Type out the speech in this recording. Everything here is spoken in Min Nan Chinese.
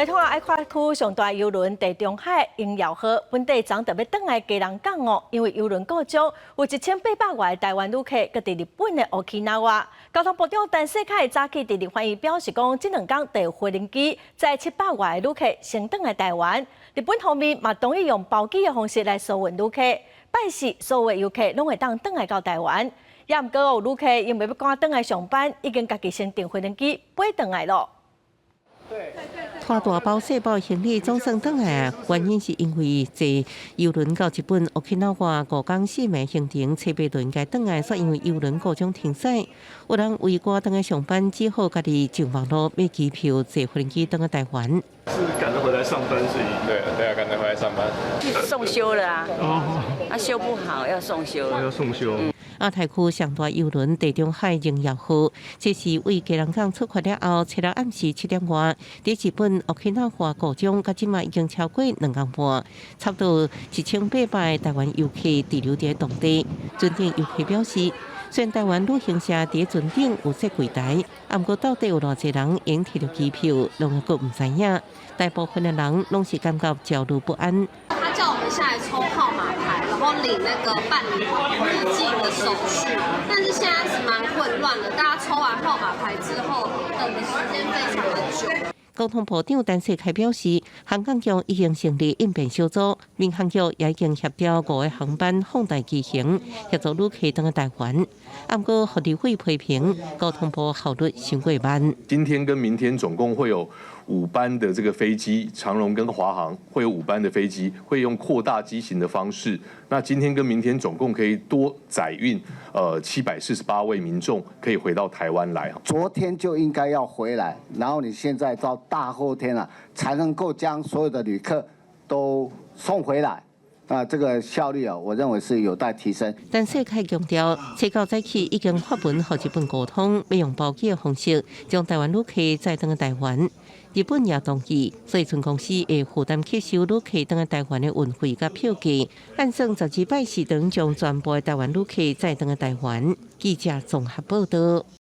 來看愛看區上大郵輪地中海榮耀號，本底昨著欲轉來基隆港哦，因為郵輪故障，有1800外台灣旅客閣佇日本的 Okinawa。交通部長陳世凱早起佇立法院表示講，這兩工著有飛行機載700外旅客先轉來台灣。日本方面嘛同意用包機的方式來疏運旅客，拜四所有遊客攏會當轉來到台灣。也毋過有旅客因為欲趕轉來上班，已經家己先訂飛行機飛轉來囉。拖大包細包行李總算轉來，原因是因為坐郵輪到日本 Okinawa 5工4暝行程，初八就應該轉來，煞因為郵輪故障停駛。有人為趕轉來上班，只好家己上網路買機票坐飛機轉來台灣。是趕著回來上班，所以對對啊，趕著回來上班。送修了啊，啊修不好要送修。要送修。亞太區上大郵輪地中海榮耀號，這是為基隆港出發了後，初六暗時7點外，佇日本 Okinawa 故障，到這馬已經超過2工半，差不多1800台灣遊客滯留佇當地。船頂遊客表示，雖然台灣旅行社佇船頂有設櫃台，毋過到底有偌濟人已經提著機票，攏猶閣毋知影。大部分的人攏是感覺焦慮不安。他叫我們下來抽號碼牌，然後領那個辦理入境的手續，但是現在是蠻混亂的，大家抽完號碼牌之後，等的時間非常的久。交通部長陳世凱表示，航空局已經成立應變小組，民航局也已經協調五個航班放大機型，協助旅客轉來台灣。毋過，何立偉批評交通部效率傷過慢。今天跟明天總共會有五班的這個飛機，長榮跟華航會有五班的飛機，會用擴大機型的方式。那今天跟明天總共可以多載運，748位民眾可以回到台灣來。昨天就應該要回來，然後你現在到大後天了，才能夠將所有的旅客都送回來。啊，這個效率啊，我認為是有待提升。陳世凱強調，初九早起已經發文予日本溝通，欲用包機的方式將台灣旅客載轉來台灣。日本也同意，所以船公司會負擔吸收旅客轉來台灣的運費佮票價。按算12拜四轉將全部的台灣旅客載轉來台灣。記者綜合報道。